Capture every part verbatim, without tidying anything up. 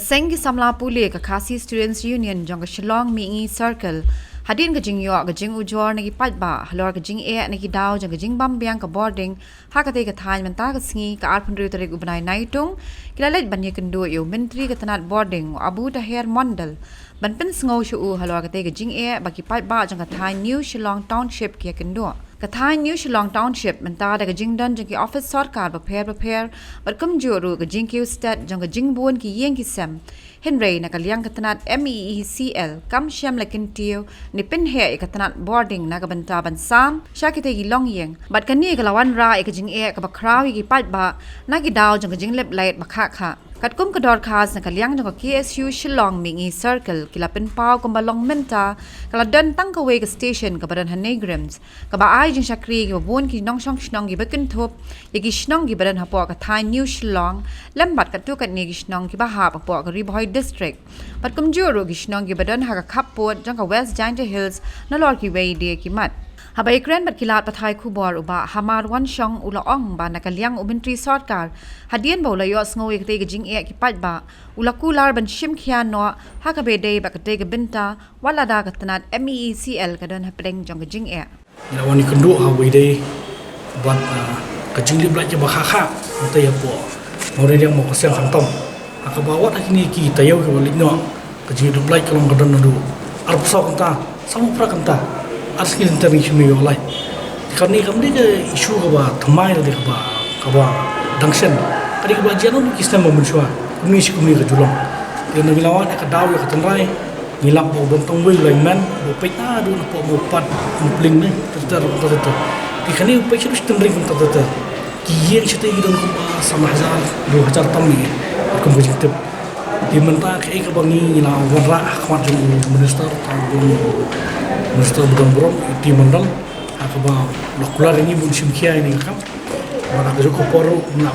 Seng ki samla pule ka Khasi Students Union jong ka Shillong Mihngi Circle, hadien ka jingïoh ka jingujor na ki paidbah halor ka jingeh na ki daw jong ka jingbam biang ka boarding ha katei ka thaiñ mynta ka sngi, ka arphew hynriew tarik u bnai Naitung, ki la leit ban ïakynduh ïa u Myntri ka tnat boarding, u Abu Taher Mondal, ban pynsngew sha u halor katei ka jingeh ba ki paidbah jong ka thaiñ New Shillong Township ki ïakynduh. Ka thaiñ New Shillong Township mynta da ka jingdon jong ki ophis sorkar bapher bapher bad kumjuh ruh ka jingkiew stet jong ka jingbun ki ïing ki sem. Hynrei na ka liang ka tnat M E E C L kam shym la kyntiew ne pynheh ïa ka tnat boarding na ka bynta ban sam sha kitei ki longïing. Bad kane ka la wanrah ïa ka jingeh kaba khraw ïa ki paidbah na ki daw jong ka jinglip lait ba khah khah. Katkum ka dorkhas na ka liang jong ka K S U Shillong Mihngi Circle, ki la pynpaw kumba long mynta ka la don tang kawei ka station kaba don ha NEIGRIHMS, kaba ai jingshakri ïa kiba bun ki nongshong shnong kiba kynthup ïa ki shnong kiba don hapoh ka thaiñ New Shillong, lem bad katto katne ki shnong kiba hap hapoh ka Ri Bhoi District. Bad kumjuh ruh ki shnong kiba don ha ka khappud jong ka West Jaintia Hills nalor kiwei de ki mat. Haba ïakren bad ki lad pathai khubor, u Bah Hamar Wanshong u la ong ba na ka liang u Myntri Sorkar, hadien ba u la ïohsngew ïa katei ka jingeh ki paidbah, u la kular ban shim khia noh ha kaba ïadei bad katei ka bynta, wat lada ka tnat M E E C L ka don hapdeng jong ka jingeh. Ngi la wan ïakynduh ha kaba ïadei bad, ah, ka jinglip lait kaba khah khah, mynta ïa pdeng Mawryngkneng, Mawkyrsiang khamtam. Ha kaba wat ha kine ki taïew kiba leit noh, ka jinglip lait ka long ka don naduh arphew saw kynta, sawphew phra kynta. Ar sngi lynter ngi shim ïoh lait. Te kane kam dei ka issue kaba thymmai lane kaba, kaba dang shen. Ka dei kaba jia naduh ki snem ba mynshuwa. Kumne shi kumne ka ju long. Te ngi la wan ïa ka daw ïa ka tynrai. Ngi lap ba u don tang uwei u lineman ba peit naduh napoh Mawpat, Umphling ne, ter ter ter ter. Te kane u peit shaduh shi tynrai kumta ter ter. Ki ïing shatei ki don kumba san hajar, dua hajar tam ne, kum ka jingtip. Te mynta kaei kaba ngi, ngi la wanrah ha khmat jong u Minister, tang u Minister ba don burom, U T Mondal, ha kaba u la kular ïa ngi ban shim khia ïa kane ka kam. Bad ha kajuh ka por ruh ngi la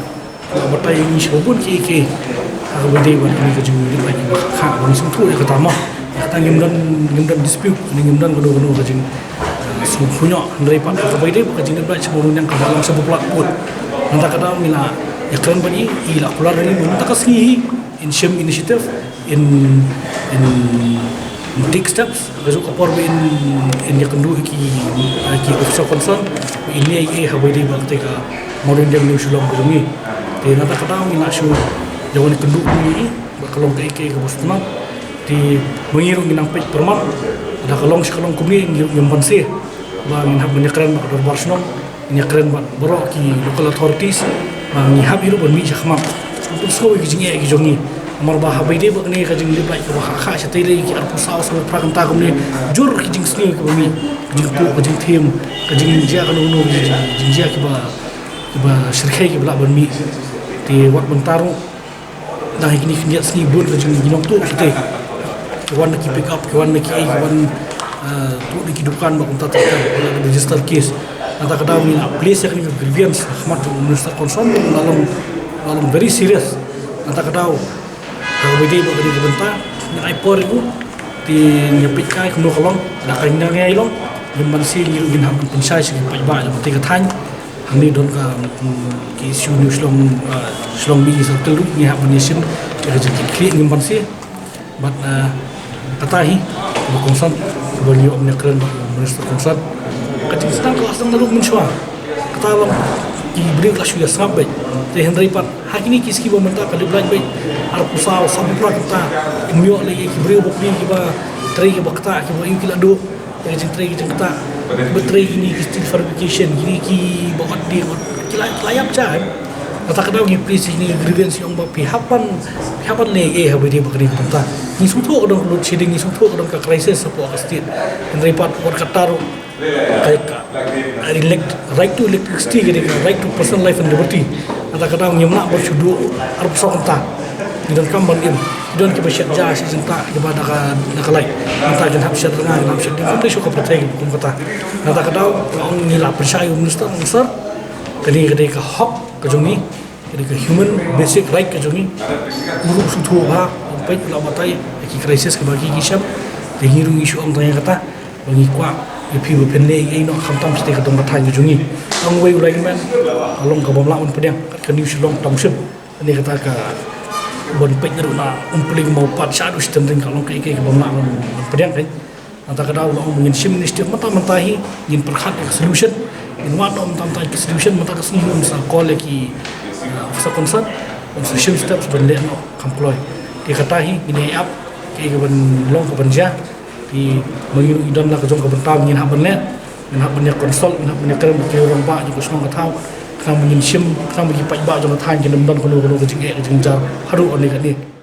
batai ïa ngi sha babun kiei kiei ha kaba ïadei bad kane ka jinglip lait kaba khah khah, ba ngi sngewthuh ïa kata mo. Ïa kata ngim don, ngim don dispute ne ngim don kano kano ka jing, eh, sngewthuh noh. Hynrei pat ha kaba ïadei bad ka jinglip lait sha Mawryngkneng kaba long sha ba palat pud, nangta ka daw ngi la ïakren bad i, i la kular ïa ngi ba mynta ka sngi hi in shim initiative, in, in, in take steps. Ka juh ka por ba in, in ïakynduh ïa ki, ïa ki officer concern, in leh ïa i ha kaba ïadei bad katei ka Mawryngkneng New Shillong ka jong ngi. Te nangta ka daw ngi la shu ïa wan ïakynduh kumne ïa i, ba ka long kaei kaei kaba sngewtynnat. Te ma ngi ruh ngi nang peit pyrman, lada ka long shi ka long kumne ngi ruh ngim banse. Ba ngin hap ban ïakren bad ka dorbar shnong, ngi ïakren bad baroh ki local authorities, ba ngi hap hi ruh ban mih sha khmat. Ban pynsngew ïa ki jingeh ki jong ngi. Namar ba haba ïadei bad kane ka jinglip lait kaba khah khah shatei lei ki arphew saw, sawphew phra kynta kumne, jur ki jingsniew kiba mih, ka jingtuh, ka jingthiem, ka jingjia kano kano, ka jing, jingjia kiba, kiba shyrkhei kiba lah ban mih. Te wat mynta ruh dang ha kine khyndiat sngi bun ka jing, ki nongtuh shatei. Ki wan da ki pick up, ki wan da kiei, ki wan, eh, tuh da ki dukan bad kumta ter ter, register case. Nangta ka daw ngi la place ïa kane ka grievance ha khmat jong u minister concern, la long, la long very serious. Nangta ka daw ha kaba ïadei bad kane ka bynta ngi ai por ïa u. Te ngi peit kai kumno ka long, lada ka nang ïai long, ngim banse, ngi ruh ngin hap ban pynshai sha ki paidbah jong katei ka thaiñ. Hangne don ka, mm, K S U New Shillong, ah, Shillong Mihngi Circle ruh ngi hap ban ïashim ïa ka jingkitkhlieh, ngim banse. Bad, ah, kata hi kaba kongsan kaba ngi ïoh ban ïakren bad u minister kongsan. Ka jingsdang ka la sdang naduh mynshuwa. Kata long ki briew ki la shu ïasngap beit. Te hynrei pat ha kine ki sngi ba mynta ka lip lait beit, arphew saw, sawphew phra kynta. Ym ïoh lei ki briew bapli kiba trei kiba ktah, kiba ïoh ki la duh. Ïa ka jingtrei ka jingktah, ba trei kine ki steel fabrication, kine kiba ot die, ot, ki la, ki la ïap ja, em. Kata ka daw ngi place ïa kine ki grievance, ïa ong ba phi hap ban, phi hap ban leh ei ei ha kaba ïadei bad kane ka bynta. Ngi sngewthuh ka don ka load shedding, ngi sngewthuh ka don ka crisis hapoh ka state. Hynrei pat wat katta ruh ka, ka, ka elect-, right to electricity ka dei ka right to personal life and liberty. Nangta ka daw ngim lah ban shu duh arphew saw kynta. Ngi donkam ban im. Ki don kiba shet ja, shet jingktah, kiba da ka, da ka light. Nangta kin hap shet rnga, kin hap shet ding, kum dei shuh ka pyrthei kum kata. Nangta ka daw nga ong ngi la pynshai ïa u minister, ong sir, kane ka dei ka hok ka jong ngi, ka dei ka human basic right ka jong ngi. U ruh u sngewthuh bha, u peit, u la batai ïa ki crisis kiba ki, ki shem. Te ngi ruh ngi shu ong tang ïa kata ba ngi kwah ïa phi ba phin leh ei ei noh khamtam shatei ka dong ka thaiñ ka jong ngi. Ong uwei u lineman, ka long kabym lah ban pdiang, kat ka New Shillong Township. Kane kata ka, ban peit na ruh na Umpling Mawpat shaduh Shitynring ka long kaei kaei kaba nga lah ban pdiang. Nangta ka daw la ong ba ngin shim initiative mynta mynta hi, ngin pyrkhat ïa ka solution, ngin wad noh mynta mynta ïa ka solution, mynta ka sngi ngin sa call ïa ki, uh, officer concern, ban sa shim steps ban leh noh kham kloi. Te kata hi ngin ïa ap kaei kaban long kaban jia. Te ma ngi ruh ngi don la ka jong ka bynta ngin hap ban leh, ngin hap ban ïa consult, ngin hap ban ïa kren bad ki rangbah jong ka shnong ka thaw, khnang ba ngin shim, khnang ba ki paidbah jong ka thaw kin ym don kano kano ka jingeh ka jingjar haduh kane kane.